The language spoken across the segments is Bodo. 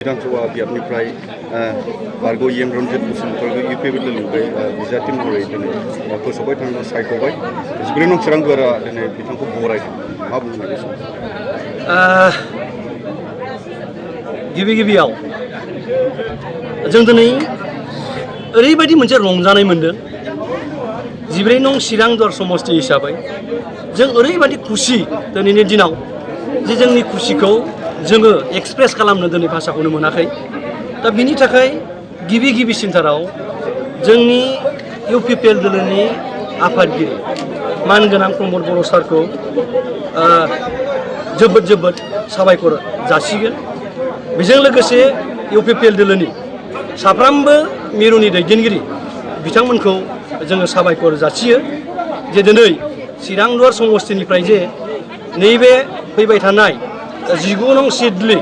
विधानसभा बियाबनिफ्राय बारग' EM रन्जित बसुमतारीखौ UPPL लुबाय बिजाथि महरै दिनै फोसावबाय थांनो सायख'बाय 19 नं चिरांगोरा दिनै बिथांखौ बरायदों मा बुंनो नागिरो गिबियाव जों दिनै ओरैबायदि मोनसे रंजानाय मोनदों 19 नं चिरांदर समष्टि हिसाबै जों ओरैबायदि खुसि दिनैनि दिनाव जे जोंनि खुसिखौ जोङो एक्सप्रेस खालामनो दिनै भाषाखौनो मोनाखै दा बिनि थाखाय गिबिसिनथाराव जोंनि UPPL दोलोनि आफादगिरि मानगोनां प्रमद बर' सारखौ जोबोद साबायखर जासिगोन बेजों लोगोसे UPPL दोलोनि साफ्रोमबो मिरुनि दैदेनगिरि बिथांमोनखौ जोङो साबायखर जासियो जे दिनै चिरांदुवार समष्टिनिफ्राय जे नैबे फैबाय थानाय 19 नं सिडली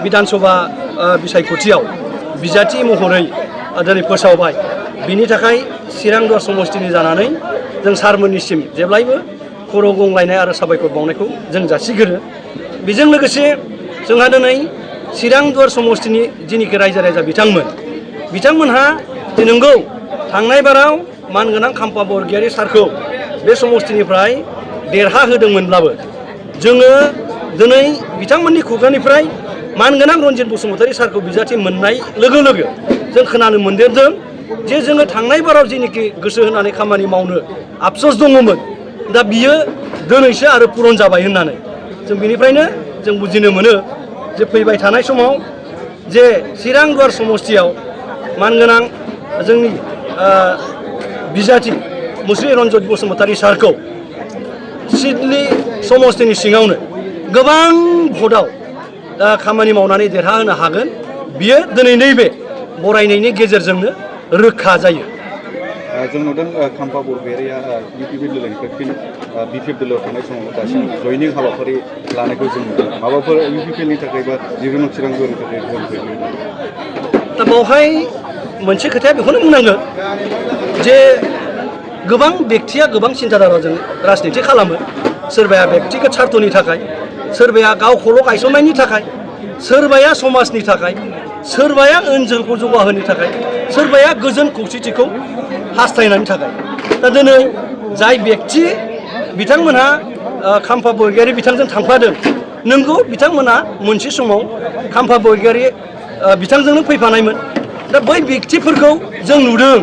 विधानसभा बिसायख'थियाव बिजाथि महरै दिनै फोसावबाय बिनि थाखाय चिरांदुवार समष्टिनि जानानै जों सारमोननिसिम जेब्लायबो खर' गंलायनाय आरो साबायखर बावनायखौ जों जासिगोरो बेजों लोगोसे जोंहा दिनै चिरांदुवार समष्टिनि जिनिखि रायजो बिथांमोनहा नंगौ थांनाय बाराव मानगोनां खाम्फा बरगयारी सारखौ बे समष्टिनिफ्राय देरहा होदोंमोनब्लाबो जोङो दिनै बिथांमोननि खुगानिफ्राय मानगोनां रन्जित बसुमतारी सारखौ बिजाथि मोननाय लोगो जों खोनानो मोनदेरदों जे जोङो थांनाय बाराव जेनोखि गोसो होनानै खामानि मावनो आफसोस दङमोन दा बियो दिनैसो आरो पुरन जाबाय होननानै जों बिनिफ्रायनो जों बुजिनो मोनो जे फैबाय थानाय समाव जे चिरांदुवार समष्टियाव मानगोनां जोंनि बिजाथि मुस्रि रन्जित बसुमतारी सारखौ सिडली समष्टिनि सिङावनो गोबां भटआव खामानि मावनानै देरहाहोनो हागोन बियो दिनै नैबे बरायनायनि गेजेरजोंनो रोखा जायो जों नुदों खाम्फा बरगयारीया UPPL दोलोनिफ्राय फिन BPF दोलोआव थानाय समाव दासिम जयनिं हाबाफारि लानायखौ जों नुदों माबाफोर UPPLनि थाखाय बा 19 नं चिरांदुवारनि थाखाय गोहोम खोख्लैयो दा बावहाय मोनसे खोथाया बेखौनो बुंनांगोन जे गोबां बेक्तिया गोबां सिन्ताधाराजों राजनिति खालामो सोरबाया बेक्तिगत स्वार्थनि थाखाय सोरबाया गावखौल' गायसननायनि थाखाय सोरबाया समाजनि थाखाय सोरबाया ओनसोलखौ जौगाहोनो थाखाय सोरबाया गोजोन खौसेथिखौ हास्थायनायनि थाखाय दा दिनै जाय बेक्ति बिथांमोनहा खाम्फा बरगयारी बिथांजों थांफादों नंगौ बिथांमोना मोनसे समाव खाम्फा बरगयारी बिथांजोंनो फैफानायमोन दा बै बेक्तिफोरखौ जों नुदों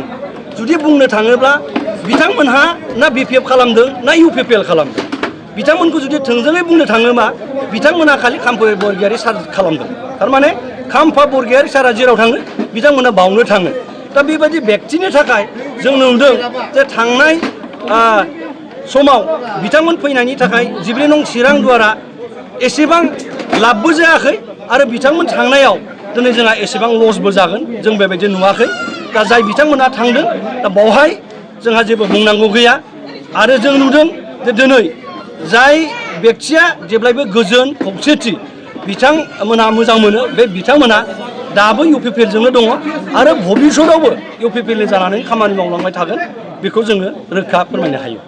जुदि बुंनो थाङोब्ला बिथांमोनहा ना BPF खालामदों ना UPPL खालामदों बिथांमोनखौ जुदि थोंजोङै बुंनो थाङोबा बिथांमोना खालि खाम्फा बरगयारी सार खालामदों थारमाने खाम्फा बरगयारी सारा जेराव थाङो बिथांमोना बावनो थाङो दा बेबायदि बेक्तिनि थाखाय जों नुदों जे थांनाय समाव बिथांमोन फैनायनि थाखाय 19 नं चिरांदुवारा एसेबां लाबबो जायाखै आरो बिथांमोन थांनायाव दिनै जोंहा एसेबां लसबो जागोन जों बेबायदि नुवाखै दा जाय बिथांमोना थांदों दा बावहाय जोंहा जेबो बुंनांगौ गैया आरो जों नुदों जे दिनै जाय बेक्तिया जेब्लायबो गोजोन खौसेथि बिथांमोनहा मोजां मोनो बे बिथांमोना दाबो UPPL जोंनो दङ आरो भबिष्यतआवबो UPPL जानानै खामानि मावलांबाय थागोन बेखौ जोङो रोखा फोरमायनो हायो